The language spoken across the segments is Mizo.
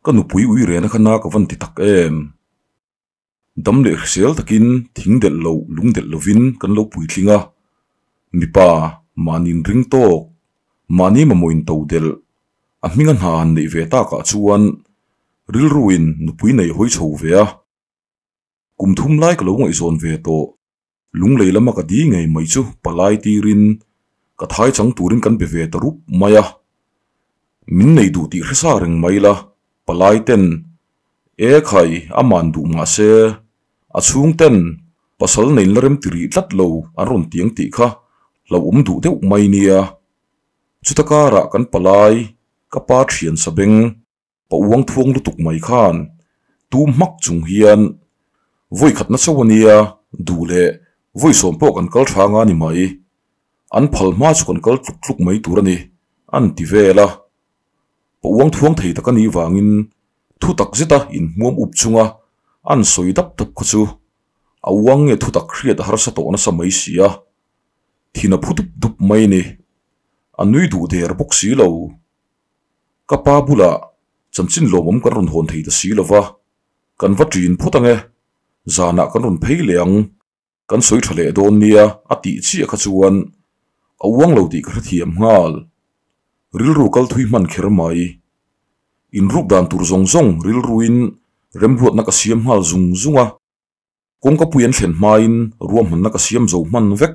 Ka nupui ui rena kha na ka van ti tak em. Dam leh hrisel takin thing delh loh lung delh lovin kan lo puitling a, mipa mahni inring tawk, mahni mamawh in to delh, a hminga hna han neih ve takah chuan rilruin nupui nei hawi chho ve a. Kum thum lai ka lo ngaihzawn ve tawh, lunglei lama ka di ngei mai chu palai tirin ka thai chang turin kan be ve ta rup mai a. Min nei duh tih hresa reng mai la, palai ten E khai, a man duh mah se, a chhung ten pasal nei la rem ti rih tlat lo an rawn tiang tih kha hlauhawm duh deuh mai nia. Chuta karah kan palai, ka pa thian sabeng, pa uang thuang lutuk mai khan tum hmak chung hian vawi khatna chauh a nia, duh leh vawi sawm pawh kan kal tha anga ni mai, an phal hma chu kan kal tluk tluk mai tur a ni, an ti vel a. Pa uang thuang thei tak a nih vangin thu tak zeta inhmuam up chunga an sawi dap dap kha chu a uang nge thu tak hriat a harsa tawh nasa mai si a, thin a phu dup dup mai ni. A nui duh der bawk si lo. Ka pa bulah chanchin lawmawm kan rawn hawn thei ta si lo va, kan va ṭin phawt ang e, zanah kan rawn phei leh ang. Kan sawi tha leh dawn nia a tih chiah kha chuan a uang lo tih ka hrethiam nghal. Rilru kal thui hman kher mai. Inruk dan tur zawng zawng rilruin remruatna ka siam nghal zung zung a. Kawngka pui an thlen hmain ruahmanna ka siam zo hman vek.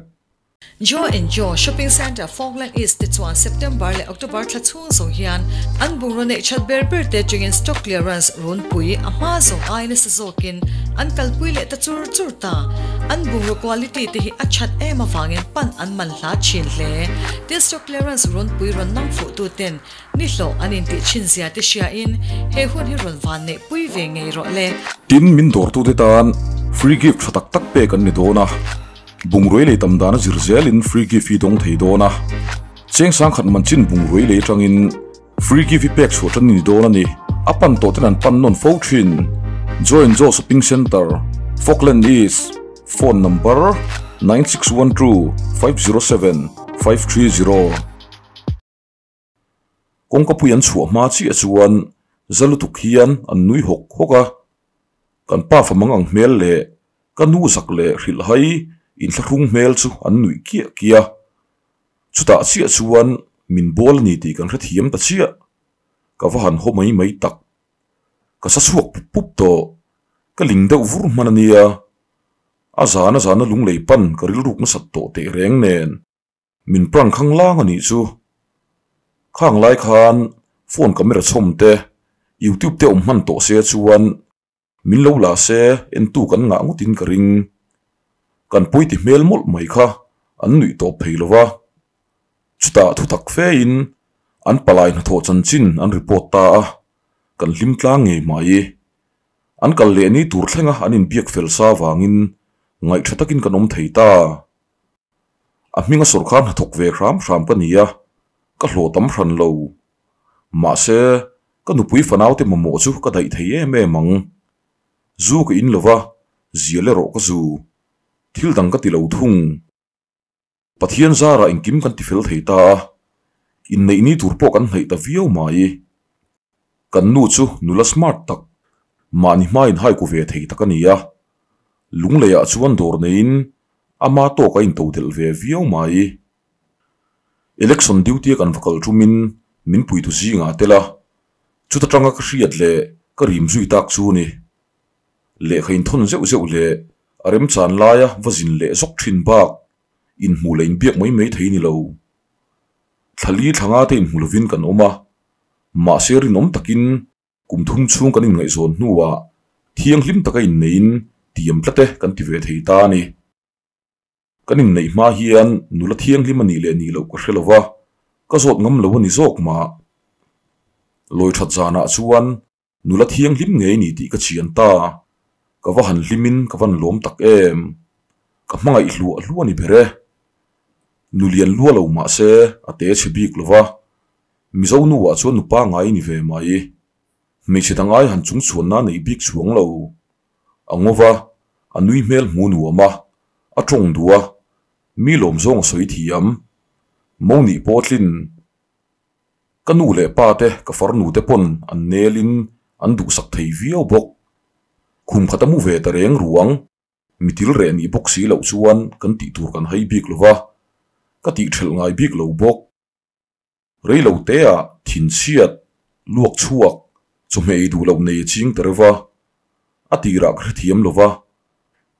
Joe and Joe Shopping Centre Falkland East te chuan September leh October thla chhung zawng hian an bungraw neih that ber ber te atangin stock clearance runpui a hma zawng ai nasa zawkin an kalpui leh ta chur chur ta. An bungraw quality te hi a that em avangin pan an man hla thin hle. Tin stock clearance runpui rawn nang fuh tu ten ni hlawh an intih thin zia te hriain he hun hi rawn van neih pui ve ngei rawh le. Tin min dawrtute tan free gift tha tak tak pek an ni dawn a. Bungrui lei tam dana zir zelin free gift hi dawng thei dawn a, cheng sangkhat man chin bungrui lei atangin free gift hi pek chhuah tan a ni dawn a ni. A pan tawh ten an pan nawn fo thin. Join Joe Shopping Centre, Falkland East, Phone number, 9612 507 530. Kawngka pui an chhuah hma chiah chuan za lutuk hian an nui hawk hawk a, kan pa fa mang ang hmel leh ka nu zak leh hrilh hai inthlahrung hmel chu an nuih kiah kiah a. Chutah chiah chuan min bawl a ni tih kan hrethiam ta chiah, ka va han haw mai mai tak. Ka sa chhuak pup pup tawh, ka ling deuh vur hman a nia, a zana zana lunglei pan ka rilruk nasat tawh tehreng nen. Min prank khang lang a nih chu. Khang lai khan phone camera chhawm te, youtube te awm hman tawh se chuan min lo la se entu kan ngah ngawtin ka ring. Kan pawi ti hmel mawlh mai kha an nuih tawp thei lo va. Chutah thutak fe in an palai hnathawh chanchin an report ta a, kan hlim tlang ngei mai. An kal leh ni tur thlenga an inbiak fel sa vangin ngaihṭha takin kan awm thei ta. A hminga sawrkar hnathawk ve hram hram ka ni a, ka hlawh tam hran lo. Mahse, ka nupui fanaute mamawh chu ka daih thei em em ang. Zu ka in lo va, zial erawh ka zu. Thil dang ka ti lo thung. Pathian zarah engkim kan ti fel thei ta a, inneih ni tur pawh kan hnaih ta viau mai. Kan nu chu nula smart tak, mahni hmain haiku ve thei tak a ni a. Lungleiah chuan dawr neiin Ama tawk a intodelh ve viau mai. Election duty a kan va kal tumin min puitu zingah a tel a, chuta tanga ka hriat leh ka rim zui tak chu ni. Lehkha inthawn zeuh zeuh leh a remchan laia va zin leh zawk thin bak inhmuh leh inbiak mai mai thei ni lo. Thlali thlanga te inhmu lovin kan awm a, mahse rinawm takin Kum thum chhung kan inngaihzawn hnuah thianghlim taka inneiin tiam tlat e kan ti ve thei ta a ni. Kan inneih hma hian nula thianghlim a nih leh nih loh ka hre lo va, ka zawt ngam lo a ni zawk mah. Lawi that zanah chuan nula thianghlim ngei ni tih ka chian ta, ka va han hlimin ka van lawm tak em. Ka hmangaih hluah hluah a ni ber e. Nu lian lua lo mah se a te chhe bik lo va, Mizo nuah chuan nupa ngai ni ve mai. Hmeichhe dang ai han chung chhuanna neih bik chuang lo. A ngo va, a nui hmel hmu nuam a, a tawng duh a, mi lawm zawng a sawi thiam. Mo nih pawh tlin. Ka nu leh pa te ka farnu te pawn an nel in an duhsak thei viau bawk. Khum khata mu ve ta reng ruang, mitil reh nih bawk si loh chuan kan tih tur kan hai bik lo va, ka tih thelh ngai bik lo bawk. Rei lo teah thinchhiat, luak chhuak, chawhmeh ei duh loh nei a ching ta reuh a, a tirah ka hrethiam lo va,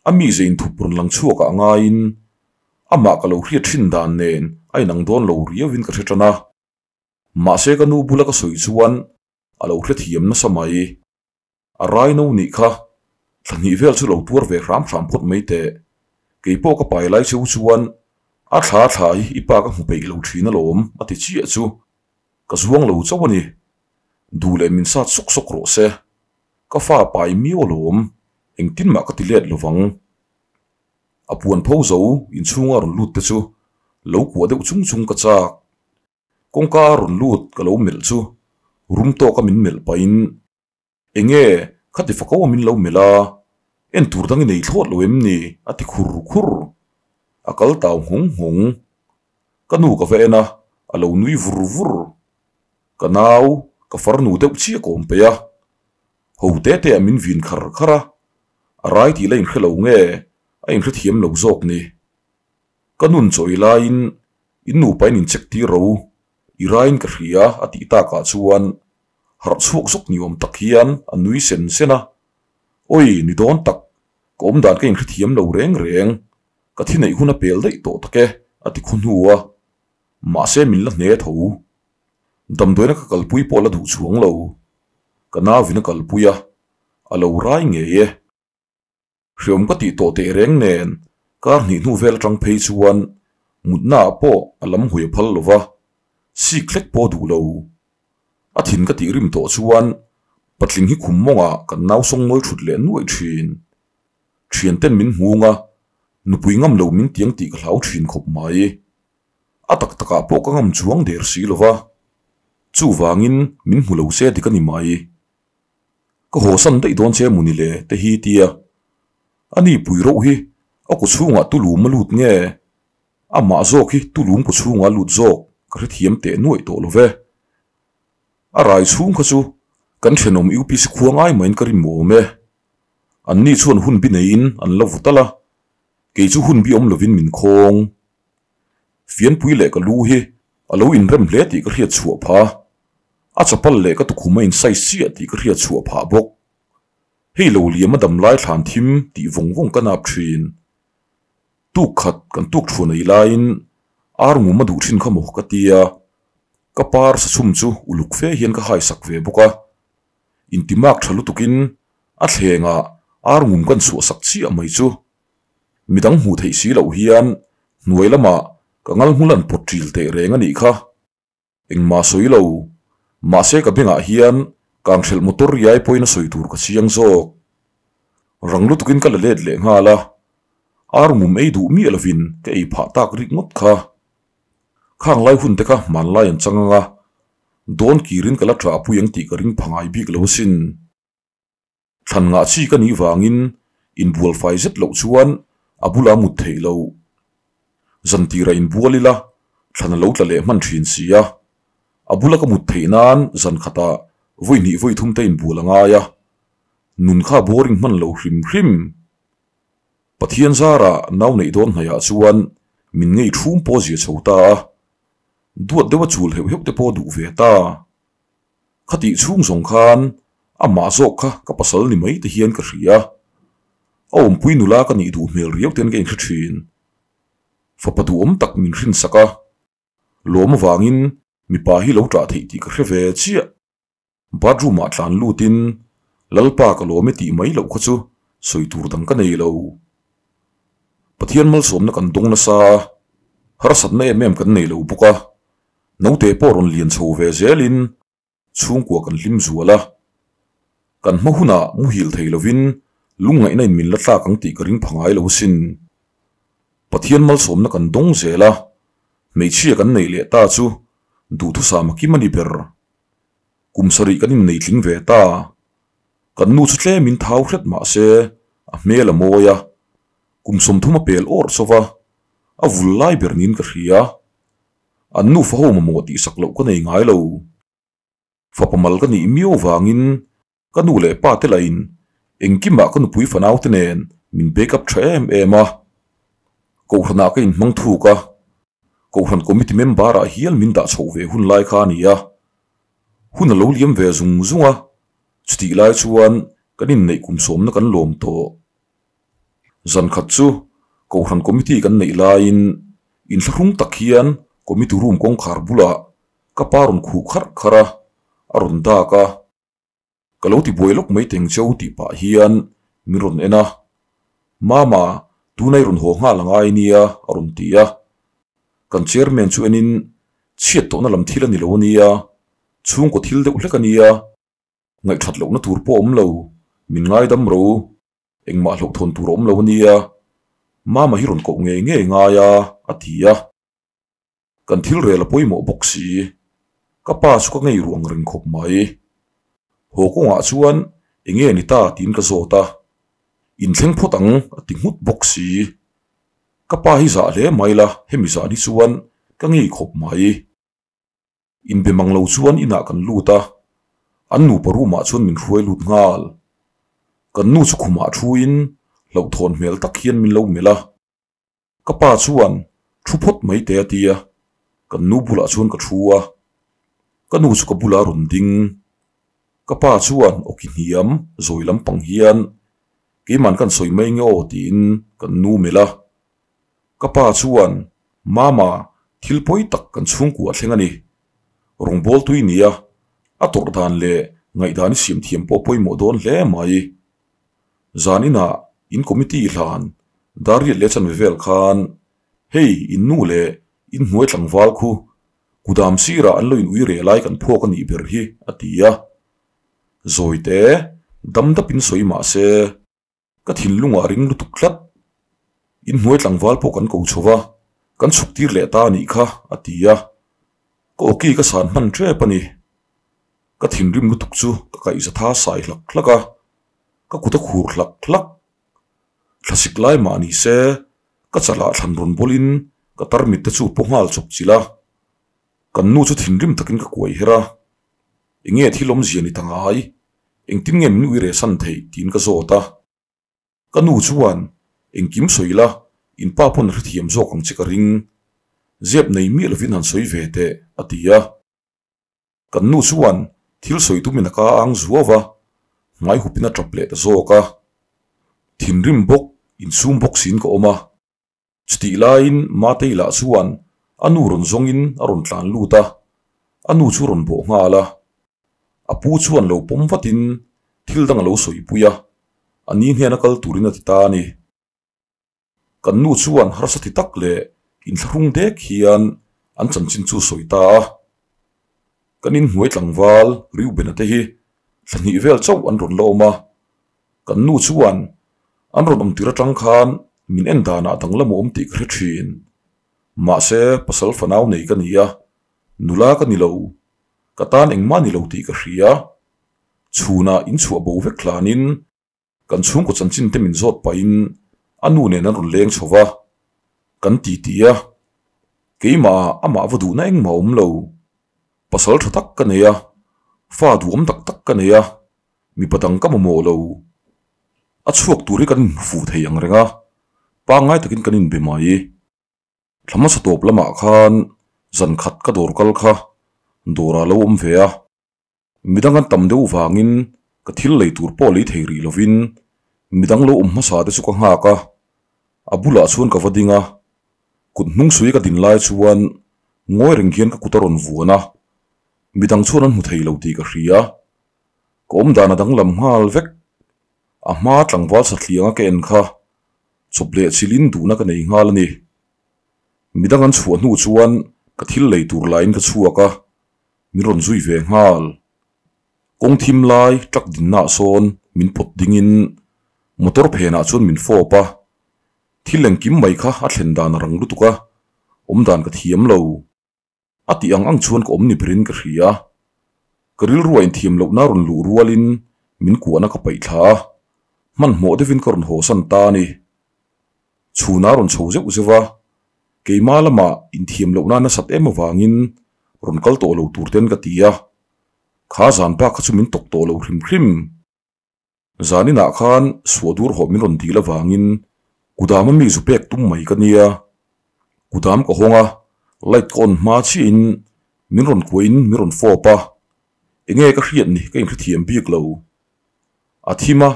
a mize inthup rawn lang chhuakah a ngaiin amah ka lo hriat thin dan nen a inang dawn lo riauin ka hre tan a. Mahse ka nu bula ka sawi chuan a lo hrethiam nasa mai. A rai no nih kha, thla hnih vel chu lo tuar ve hram hram phawt mai teh. Kei pawh ka pai lai cheu chuan a thla thla hi i pa ka hmu peih lo thin alawm a ti chiah chu ka zuang lo chauh a ni. Duh leh min sat sawk sawk rawh se. Ka fa pai miau alawm, engtin mah ka ti let lovang. A puan pho zo inchhunga rawn lut te chu lo kuah deuh chung chung ka chak. Kawngka a rawn lut ka lo melh chu rum tawka min melh pahin, Enge khati fako a min lo melh a, en tur dang i nei thlawt lo em ni? a ti khur khur. A kal tau nghawng nghawng. Ka nu ka va en a, a lo nui vur vur. Ka nau, ka farnu deuh chiah ka awm peih a. Ho te te ah min vin khar khar a, a rai tih la inhre lo nge a inhrethiam lo zawk ni. Ka nun chawi laiin in nupa in incheck tir ro, i raiin ka hria a tih takah chuan harh chhuak zawk ni awm tak hian a nui sen sen a. Awi, ni dawn tak, ka awm dan ka inhrethiam lo reng reng, ka thi neih hun a pel daih tawh tak e a ti khaw hnu a, mahse min la hne tho. Damdawiina ka kalpui pawh la duh chuang lo, ka nauvin a kalpui a, a lo rai ngei e. Hreawm ka tih tawh teh reng nen kar hnih hnu vel atang phei chuan mutna ah pawh a lam hawi a phal lo va, sik hlek pawh duh lo. A thin ka tih rim tawh chuan patling hi khum mawngah kan nau sawng nawi thut leh nuaih thin. Thian ten min hmung a, nupui ngam lo min tiang tih ka hlau thin khawp mai. A tak takah pawh ka ngam chuang der si lo va, chuvangin min hmu lo se dik a ni mai. Ka haw san daih dawn che mawni le te hi tia. A ni pui roh hi a ku chhungah tulum a lut nge? Amah zawk hi tulum ku chhungah a lut zawk ka hrethiam teh nuaih tawh lo ve. A rai chhung kha chu kan thenawm UPC khua ngai maiin ka rim awm e. Anni chuan hun bi neiin an la vut al a, kei chu hun bi awm lovin min khawng. Fianpui leh ka lu hi a lo inrem hle tih ka hriat chhuah phah a, a chapal leh ka tukhum a insize chiah tih ka hriat chhuah phah bawk. Hei lo liam a dam lai thlan thim tih vawng vawng ka nap thin. Tuk khat kan tuk thuan ei laiin ar ngum a duh thin kha maw ka tia, ka par sa chhum chu uluk fe hian ka haisak ve bawk a. Intimak tha lutukin a thlengah ar ngum kan chhuahsak chiah mai chu Midang hmuh theih si loh hian hnuai lamah ka ngal hmul an pawt ṭil teh reng a nih kha. Engmah sawi lo, mahse ka bengah hian kanghrelh motor riai pawhin a sawi tur ka chiang zawk. Rang lutukin ka la let leh nghal a, ar ngum ei duh miah lovin ka ei phah tak rik ngawt kha. Khang lai hun te kha hmanlai an chang ang a, dawn kirin ka la ṭahpui ang tih ka ring pha ngai bik lo asin. Thlan ngah chi ka nih vangin inbual fai zet loh chuan a bulah mut theih loh. Zantira inbual ila thlan a lo tla leh hman thin si a, a bula ka mut theih nan zan khatah vawi hnih vawi thum te inbual a ngai a, nun kha boring hman lo hrim hrim. Pathian zara nau neih dawn hnaihah chuan min ngei thum pawh zia chho ta a, duat deuha chul heuh heuh te pawh duh ve ta. Khatih chhung zawng khan amah zawk kha ka pasal ni mai te hian ka hria. A awmpui nula ka nih duh hmel riau ten ka inhre thin. Fapa duhawm tak min hrinsak a, lawm avangin mipa hi lo ṭah theih tih ka hre ve chiah. Bathroom ah tlan lutin Lalpa ka lawm e tih mai loh kha chu sawi tur dang ka nei lo. Pathian malsawmna kan dawng nasa a, harsatna em em kan nei lo bawk a. Naute pawh rawn lian chho ve zelin chhungkua kan hlim zual a, kan hma hunah muhil thei lovin lungngaihna in min la tlak ang tih ka ring pha ngai lo asin. Pathian malsawmna kan dawng zel a, hmeichhia kan neih leh ta chu duhthusam a kim a ni ber. Kum sarih kan innei tling ve ta. Kan nu chu tlemin thau hret mah se a hmel a mawi a, kum 30 a pel awrh chauh a, a vul lai ber niin ka hria. An nufa ho mamawh tihsak loh ka nei ngai lo. Fapa mal ka nih miau vangin. Ka nu leh pa te lahin engkimah ka nupui fanau te nen min back up tha em em a. Kohhranah ka inhmang thuk a, Kohhran committee member ah hial min dah chhoh ve hun lai kha a ni a. Hun a lo liam ve zung zung a, chutih lai chuan kan inneih kum sawmna kan lawm tawh. Zan khat chu Kohhran committee kan neih laiin inthlahrung tak hian committee room kawngkhar bulah ka pa rawn khuh kharh kharh a, a rawn dak a. Ka lo ti buai lawk mai teng cheu tih pah hian min rawn en a, Mama, tuna i rawn haw nghal a ngai nia a rawn ti a. Kan chairman chu enin chhiat tawhna lam thil a ni lo a nia, chhungkaw thil deuh hlek a nia, ngaihthat lohna tur pawh a awm lo, min ngaidam ro. Engmah hlauhthawn tur a awm lo a nia, Mama hi rawn koh ngei ngei ngai a, a ti a. Kan thil rel a pawimawh bawk si. Ka pa chu ka ngei ruang reng khawp mai. Haw kawngah chuan enge ni ta tiin ka zawt a. Inthleng phawt ang a ti nghut bawk si. Ka pa hi zah hle mai la hemi zan hi chuan ka ngei khawp mai. Inbe mang lo chuan inah kan lut a, an nupa room ah chuan min hruai lut nghal. Kan nu chu khumah thuin hlauhthawn hmel tak hian min lo melh a. Ka pa chuan thu phawt mai teh a ti a, kan nu bulah chuan ka thu a. Ka nu chu ka bulah a rawn ding. Ka pa chuan awki hniam zawi lampang hian keiman kan sawi mai nge aw tiin kan nu melh a. Ka pa chuan Mama, thil pawi tak kan chhungkua thleng a ni. Rawngbâwl tui nia, a tawrh dan leh ngaihdan i siam thiam pawh pawimawh dawn hle mai. Zan inah in committee hlan Dariat leh chanve vel khan hei in nu leh in hnuai tlangval khu kudam sirah an lo in ui reh lai kan phawk a nih ber hi a ti a. Zawite dam dapin sawi mah se ka thinlungah ring lutuk tlat. In hnuai tlangval pawh kan ko chho va, kan chhuk tir leh ta a nih kha a ti a. Ka awki ka san hman tep a ni. Ka thinrim lutuk chu ka kaihza tha sai hlak hlak a, ka kut a khur hlak hlak. Thlasik lai mah ni se, ka chalah thlan rawn bawlin ka tarmit te chu paw nghal chawp chilh a. Kan nu chu thinrim takin ka kuai her a, Enge thil awmzia ni ta ngai? Engtin nge min ui reh san theih? tiin ka zawt a. Ka nu chuan, Engkim sawi la, in pa pawn a hrethiam zawk ang che ka ring. Zep nei miah lovin han sawi ve teh, a ti a. Kan nu chuan thil sawi tumin a ka ang zuau va, hmai hupin a tap leh ta zawk a. Thinrim bawk, insum bawk siin ka awm a. Chutih laiin Matei lah chuan a nu rawn zawngin a rawn tlan lut a, a nu chu rawn bawh nghal a. A pu chuan lo pawm vatin thil dang a lo sawipui a, a ni hnena kal turin a ti ta a ni. Kan nu chuan harsa ti tak leh inthlahrung dek hian an chanchin chu sawi ta a. Kan inhnuai tlangval Reuben-a te hi thla hnih vel chauh an rawn la awm a. Kan nu chuan an rawn awm tir atang khan min en danah danglam a awm tih ka hre thin. Mahse, pasal fanau nei ka ni a, nula ka ni lo, ka tan engmah ni lo tih ka hria. Chhunah inchhuah bo vek hlanin Kan chhungkaw chanchin te min zawt pahin a nu nen an rawn leng chho va, kan ti ti a, keimah amah va duhna engmah a awm lo. Pasal tha tak ka nei a, fa duhawm tak tak ka nei a, mipa dang ka mamawh lo. A chhuak tur hi kan inhmu fuh thei ang reng a, pangngai takin kan inbe mai. Thla hmasa tawp lamah khan zan khat ka dawr kal kha dawrah a lo awm ve a. Midang an tam deuh vangin ka thil lei tur pawh lei thei rih lovin midang lo awm hmasa te chu ka nghak a, a bulah chuan ka va ding a, kut hnung sui ka din lai chuan ngawi reng hian ka kut a rawn vuan a, midang chuan an hmu thei lo tih ka hria. Ka awm dan a danglam nghal vek. A hma tlangval sathlianga ka en kha chawp leh chilin duhna ka nei nghal a ni. Midang an chhuah hnu chuan ka thil lei tur laiin ka chhuak a, min rawn zui ve nghal. Kawng thim lai truck dinnaah sawn min pawt dingin motor phenah chuan min fawp a, thil engkim mai kha a thlen dan a rang lutuk a, awmdan ka thiam lo. A tih ang ang chuan ka awm ni berin ka hria. Ka rilru a inthiam lohna rawn luh rualin min kuahna ka paih thla a, hmanhmawh deuhin ka rawn hawsan ta a ni. Chhunah a rawn chho zeuh zeuh a, keimah lamah inthiam lohna nasat em avangin rawn kal tawh lo tur ten ka ti a, kha zan bak kha chu min tawk tawh lo hrim hrim. Zaninah khan suahdur hawh min rawn dil avangin kudam a mi zu pek tum mai ka nia. Kudam ka hawng a, light ka on hma chiahin min rawn kuahin min rawn fawp a, enge ka hriat ni ka inhrethiam bik lo. A thim a,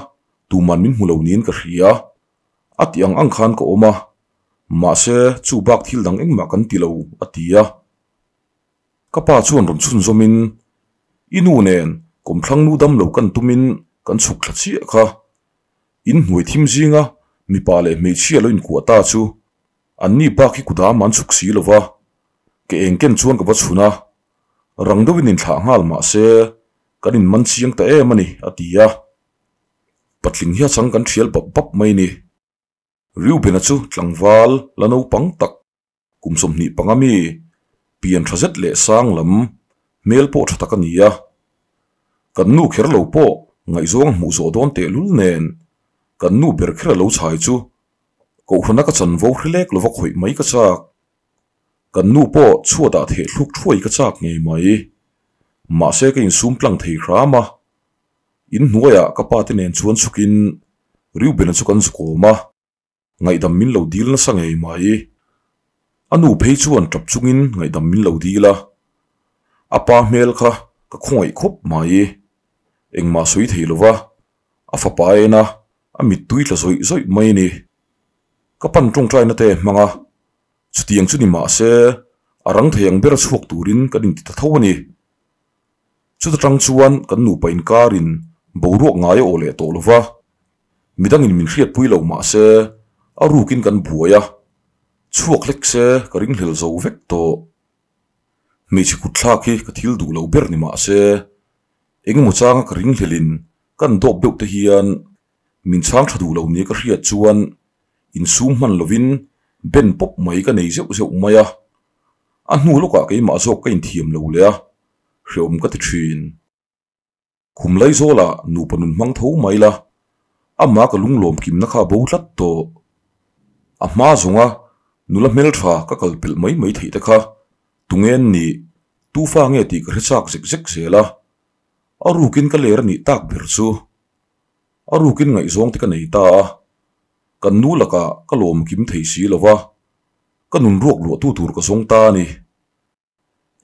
tuman min hmu lo niin ka hria. A tih ang ang khan ka awm a, mahse chu bak thil dang engmah kan ti lo, a ti a. Ka pa chuan rawn chhunzawmin, I nu nen kawmthlang nu dam lo kan tumin kan chhuk thla chiah kha. In hnuai thim zinga mipa leh hmeichhia lo inkuah ta chu anni bak hi kudam an chhuk si lo va, ke eng ken chuan ka va chhun a, rang deuhin inthlah nghal mah se kan inman chiang ta em a ni, a ti a. Patling hi a chang kan thial bap bap mai ni. Reuben-a chu tlangval la naupang tak kum 25 mi pian tha zet leh sang lam hmel pawh tha tak a ni a. Kan nu kher lo pawh ngaihzawng a hmuh zawh dawn tehlul nen kan nu ber kher a lo chhai chu Kohhrana ka chanvo hre lek lova khawih mai ka chak. Kan nu pawh chhuatah thehthluk thuai ka chak ngei mai. Mahse ka insum tlang thei hram a. In hnuaiah ka pa te nen chuan chhukin Reuben-a chu kan zukawm a, ngaihdam min lo dil nasa ngei mai. A nu phei chuan tap chungin ngaihdam min lo dil a, a pa hmel kha ka khawngaih khawp mai. Engmah sawi thei lova a fapa en a, a mittui tla zawih zawih mai a ni. Ka pan tawngtaina te hmang a, chutiang chu ni mah se a rang thei ang ber chhuak turin kan inti ta tho a ni. Chuta tang chuan kan nupa inkarin boruak ngai a aw leh tawh lo va, midangin min hriatpui lo mah se a rukin kan buai a, chhuak hlek se ka ringhlel zo vek tawh. Hmeichhe kutthlak hi ka thil duh lo ber ni mah se engemaw changa ka ringhlelin kan dawp deuh te hian min chhang tha duh lo nia ka hriat chuan insum hman lovin ben pawp mai ka nei zeuh zeuh mai a, a hnu lawkah keimah zawk ka inthiam lo leh a, hreawm ka ti thin. Khum Laizawlah nupa nun hmang tho mai la, amah ka lunglawm kimna kha a bo tlat tawh. A hma zawnga nula hmeltha ka kal pelh mai mai theih te kha tunge an nih, tufa nge tih ka hre chak zek zek zel a, a rukin ka ler a nih tak ber chu. A rukin ngaihzawng te ka nei ta a, kan nu lakah ka lawm kim thei si lo va, ka nun ruak luahtu tur ka zawng ta a ni.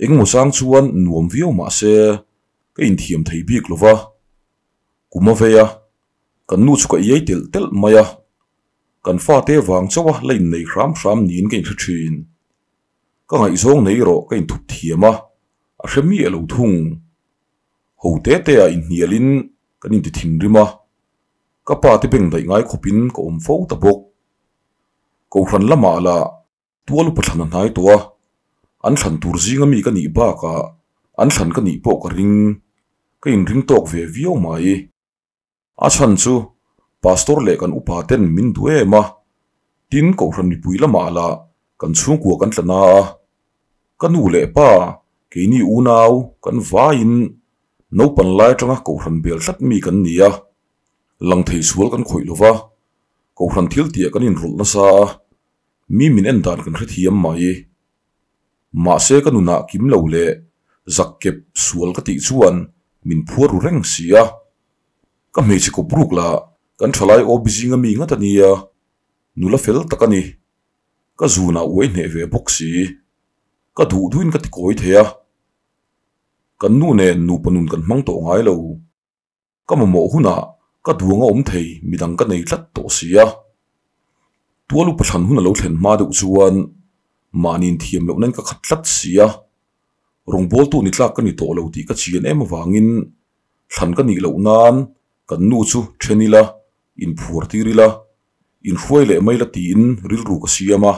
Engemaw chang chuan nuam viau mah se ka inthiam thei bik lo va, kum a vei a, kan nu chu ka iai telh telh mai a, kan fate vang chauh a la innei hram hram niin ka inhre thin. Ka ngaihzawng nei erawh ka inthup thiam a, a hre miah lo thung. Ho te te ah inhnialin kan inti thinrim a, ka pa te beng daih ngai khawpin ka awm fo ta bawk. Kohhran lamah lah Tual upa thlan a hnai tawh a, an thlan tur zinga mi ka nih bakah an thlan ka nih pawh ka ring, ka inring tawk ve viau mai. A chhan chu Pastor leh kan upa ten min duh em a, tin Kohhran mipui lamah lah kan chhungkua kan tla na a, ka nu leh pa keini unau kan vaiin naupan lai atanga Kohhran bel tlat mi kan ni a, lang thei sual kan khawih lo va, Kohhran thil tih ah kan inrawlh nasa a, Mi min en dan kan hrethiam mai. Mahse ka nunah kim lo leh zak kep sual ka tih chuan min phuar ru reng si a. Ka hmeichhe kawp ruk lah kan thalai aw bizinga mi ngat a nia, nula fel tak a ni. Ka zunah uai hneh ve bawk si. Ka duh duhin ka ti kawi thei a. Kan nu nen nupa nun kan hmang tawh ngai lo. Ka mamawh hunah ka duang a awm thei midang ka nei tlat tawh si a. Tual upa thlan hun a lo thlen hma deuh chuan mahni inthiam loh nan ka khat tlat si a. Rawngbawltu ni tlak ka ni tawh lo tih ka chian em avangin thlan ka nih loh nan kan nu chu then ila, inphuar tir ila, inhruai leh mai la tiin rilru ka siam a.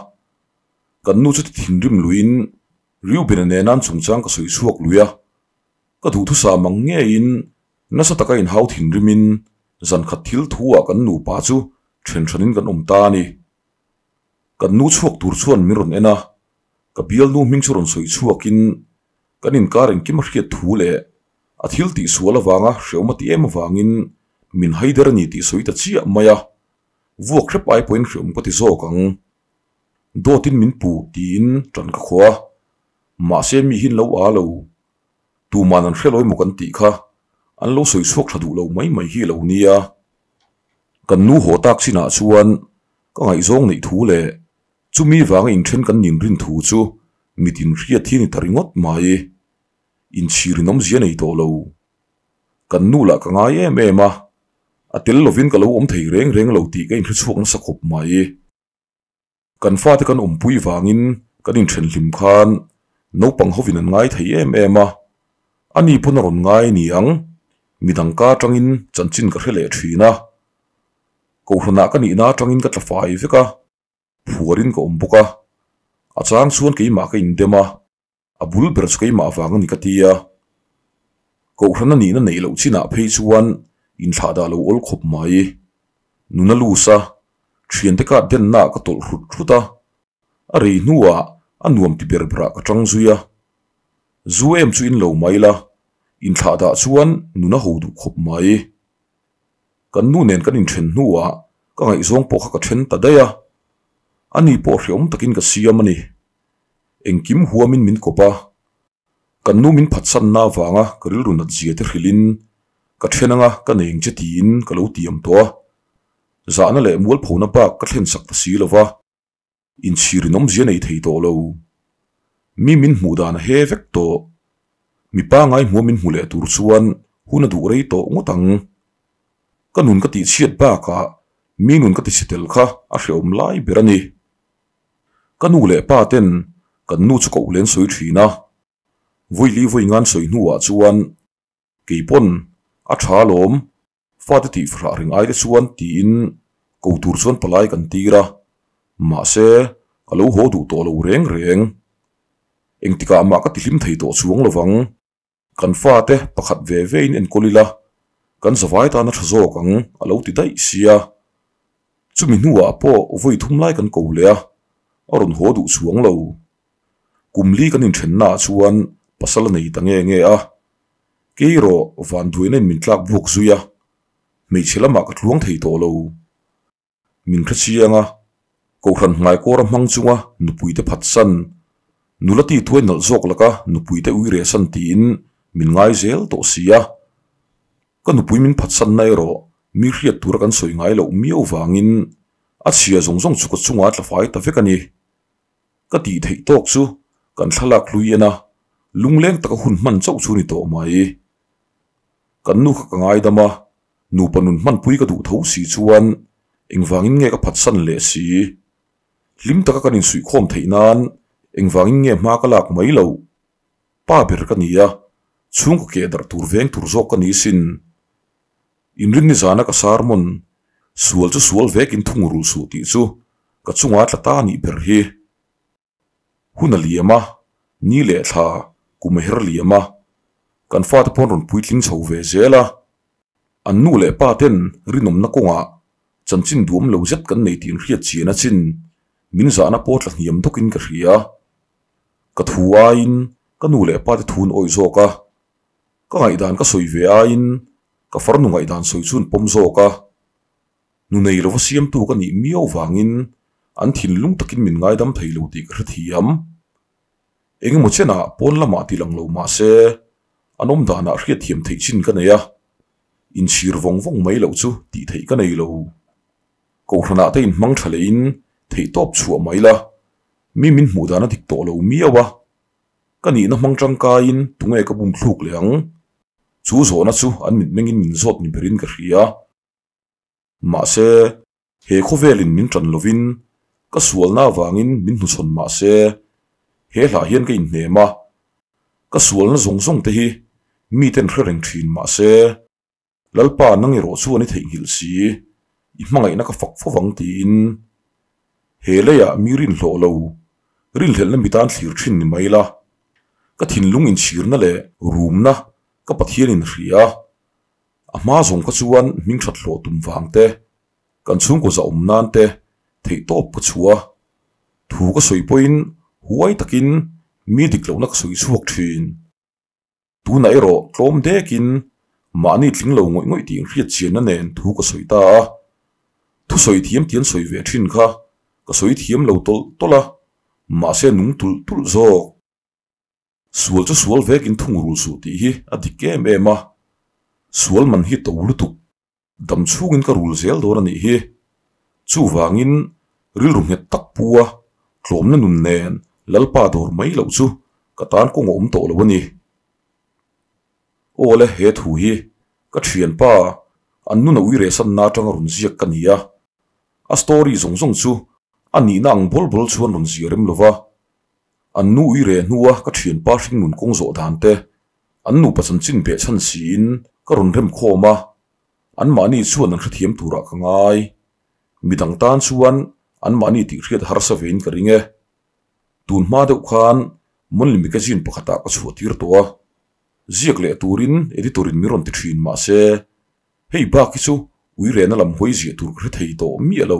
Kan nu chu ti thinrim luiin Reuben-a nena an chungchang ka sawi chhuak lui a. Ka duhthusam ang ngeiin nasa taka inhau thinrimin zan khat thil thu ah kan nupa chu then hranin kan awm ta a ni. Kan nu chhuak tur chuan min rawn en a, ka bialnu hming chu rawn sawi chhuakin kan inkar engkim a hriat thu leh a thil tihsual avanga hreawm a ti em avangin min haider a ni tih sawi ta chiah mai a, vuak hrep ai pawhin hreawm ka ti zawk ang. Dawtin min puh tiin tan ka khaw a, Mahse mi hi an lo aa lo. Tuman an hre lo emaw kan tih kha an lo sawi chhuak tha duh lo mai mai hi a lo nia. Kan nu haw tak chinah chuan ka ngaihzawng neih thu leh chumi vanga inthen kan ninrin thu chu mitin hriat hi a ni ta ringawt mai. Inchhirin awmzia nei tawh lo. Kan nu lah ka ngai em em a, a tel lovin ka lo awm thei reng reng lo tih ka inhre chhuak nasa khawp mai. Kan fate kan awmpui vangin kan inthen hlim khan naupang hovin an ngai thei em em a, ani pawn a rawn ngai ni ang, midang ka atangin chanchin ka hre leh thin a. Kohhranah ka nihna atangin ka tla fai vek a, phuarin ka awm bawk a, a chang chuan keimah ka indem a, a bul ber chu keimah vang a ni ka ti a. Kohhran a nihna neih loh chinah phei chuan inthlahdah lo awl khawp mai. Nuna lus a, thiante ka dennaah ka tawlh hrut hrut a, a rei hnuah a nuam ti ber berah ka tang zui a. Zu em chu in lo mai la, inthlahdah chuan nuna ho duh khawp mai. Kan nu nen kan inthen hnuah ka ngaihzawng pawh kha ka then ta daih a, ani pawh hreawm takin ka siam a ni. Engkim huamin min kawp a, kan nu min phatsanna avanga ka rilru nat zia te hrilhin ka then anga ka nei ang che tiin ka lo tiam tawh a, zahna leh mualphona bak ka thlen sak ta si lo va, inchhirin awmzia nei thei tawh lo. Mi min hmuh dan a he vek tawh. Mi pangai hmuh min hmu leh tur chuan hun a duh rei tawh ngawt ang. Ka nun ka tihchhiat bakah mi nun ka tichhe tel kha a hrehawm lai ber a ni. Ka nu leh pa ten kan nu chu koh len sawi thin a, Vawili vawi ngan sawi hnuah chuan kei pawn a tha alawm, fate tih fahrah reng ai te chuan tiin ko tur chuan palai kan tir a, mahse a lo haw duh tawh lo reng reng. Engtikah mah ka tihlim thei tawh chuang lovang. Kan fate pakhat ve ve in enkawl ila, kan zavai tan a tha zawk ang a lo ti daih sia. Chumi hnuah pawh vawi thum lai kan ko leh a, a rawn haw duh chuang lo. Kum li kan inthennaah chuan pasal a nei ta nge nge a, kei erawh vanduaina in min tlak buak zui a, hmeichhe lamah ka tluang thei tawh lo. Min hre chiang a, Kohhran hmaikawr a hmang chunga nupuite phatsan, nula ti thuai nalh zawk laka nupuite ui rehsan tiin min ngai zel tawh si a. Ka nupui min phatsanna erawh mi hriat tura kan sawi ngai loh miau vangin a chhia zawng zawng chu ka chungah a tla fai ta vek a ni. Ka tih theih tawk chu kan thlalak hlui en a, lungleng taka hun hman chauh chu ni tawh mai. Kan nu kha ka ngaidam a, nupa nun hmanpui ka duh tho si chuan engvangin nge ka phatsan leh si? Hlim taka kan insuihkhawm theih nan engvangin nge hma ka lak mai loh? Pa ber ka ni a, chhungkaw keh darh tur veng tur zawk ka ni sin. Inrinni zana ka sermon, Sual chu sual vekin thungrul suh tih chu ka chunga tla ta nih ber hi. Hun a liam a, ni leh thla kum a her liam a, kan fate pawn rawn puitling chho ve zel a. An nu leh pa ten rinawmna kawngah chanchin duam lo zet kan nei tih inhriat chian a chin min zahna pawh tla hniam dawkin ka hria. Ka thu aiin ka nu leh pa te thu an awih zawk a, ka ngaihdan ka sawi ve aiin ka farnu ngaihdan sawi chu an pawm zawk a. Nu nei lova siamtu ka nih miau vangin an thinlung takin min ngaidam thei lo tih ka hrethiam. Engemaw chenah pawn lamah ti lang lo mah se, an awm danah hriatthiam theih chin ka nei a, inchhir vawng vawng mai loh chu tih theih ka nei lo. Kohhranah te inhmang tha lehin theihtawp chhuah mai la, mi min hmuh dan a dik tawh lo miau a. Ka nihna hmang tangkaiin tunge ka bum thluk leh ang? Chu zawhna chu an mitmengin min zawt ni berin ka hria. Mahse, he khawvelin min tan lovin, ka sualna avangin min hnuchhawn mahse, he hlah hian ka inhnem a, ka sualna zawng zawng te hi miten hre reng thin mahse, Lalpa nang erawh chuan i theihnghilh si, i hmangaihna ka fak fo vang tiin he leiah mi rinhlawh lo, rinhlelhna mi tan thlir thin ni mai la, ka thinlung inchhirna leh rumna ka Pathianin hria. A hma zawng kha chuan hming that hlawh tum vang te, kan chhungkaw zahawm nan te theihtawp ka chhuah a. Thu ka sawi pawhin huai takin mi dik lohna ka sawi chhuak thin. Tunah erawh tlawm dekin mahni tling lo ngawih ngawih tih inhriat chianna nen thu ka sawi ta a. Thu sawi thiam tih an sawi ve thin kha ka sawi thiam lo tawlh tawlh a, mahse nung tulh tulh zawk. Sual chu sual vekin thungrul suh tih hi a dik em em a, sual man hi to lutuk. Dam chhungin ka rul zel dawn a nih hi. Chuvangin rilru nghet tak pu a, tlawmna nun nen Lalpa dawr mai loh chu ka tan kawng a awm tawh lo a ni. Aw le, he thu hi ka thianpa an nun a ui rehsanna atanga rawn ziak ka ni a. A story zawng zawng chu a nihna ang bawl bawl chuan rawn zia rem lo va. An nu ui reh hnua ka thianpa hringnun kawng zawh dan te, an nupa chanchin behchhan siin ka rawn rem khawm a, anmahni chuan an hrethiam turah ka ngai. Midang tan chuan anmahni tih hriat harsa vein ka ring e. Tun hma deuh khan Monthly Magazine pakhatah ka chhuah tir tawh a, ziak leh turin editor in min rawn ti thin mahse hei bak hi chu ui rehna lam hawi ziah tur ka hre thei tawh miah lo.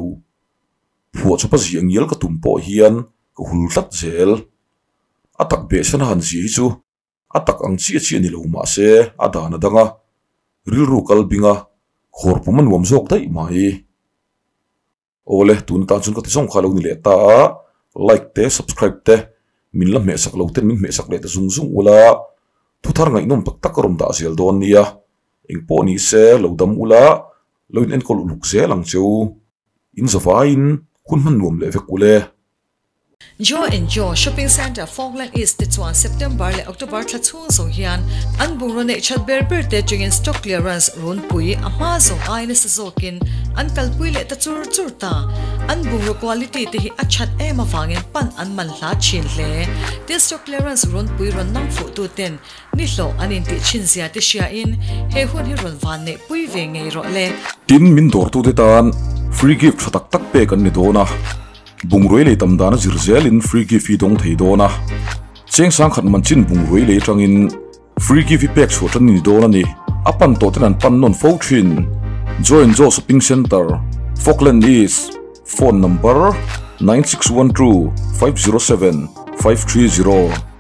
Phuah chawpa ziah ngial ka tum pawh hian ka hul tlat zel. A tak behchhan a han ziah hi chu A tak ang chiah chiah ni lo mahse a dan a dang a, rilru kal bing a, khawr pum a nuam zawk daih mai. Awle, tun atan chuan ka ti zawng kha lo ni leh ta a, like te subscribe te min la hmehsak lo ten min hmehsak leh ta zung zung ula, thu thar ngaihnawm tak tak a rawn dah zel dawn nia, engpawh ni se lo dam ula, lo in enkawl uluk zel ang cheu, in zavaiin hun hman nuam leh vek ule. Joe and Joe Shopping Centre Falkland East te chuan September leh October thla chhung zawng hian an bungraw neih that ber ber te atangin stock clearance runpui a hma zawng ai nasa zawkin an kalpui leh ta chur chur ta. An bungraw quality te hi a that em avangin pan an man hla thin hle. Tin stock clearance runpui rawn nang fuh tu ten ni hlawh an intih thin zia te hriain he hun hi rawn van neih pui ve ngei rawh le. Tin, min dawrtute tan free gift tha tak tak pek an ni dawn a. Bungrui lei tam dana zir zelin free gift hi dawng thei dawn a, cheng sangkhat man chin bungrui lei atangin free gift hi pek chhuah tan ni dawn a ni. A pan tawh ten an pan nawn fo thin. Joy and Joe Shopping Centre, Falkland East, Phone number, 9612 507 530.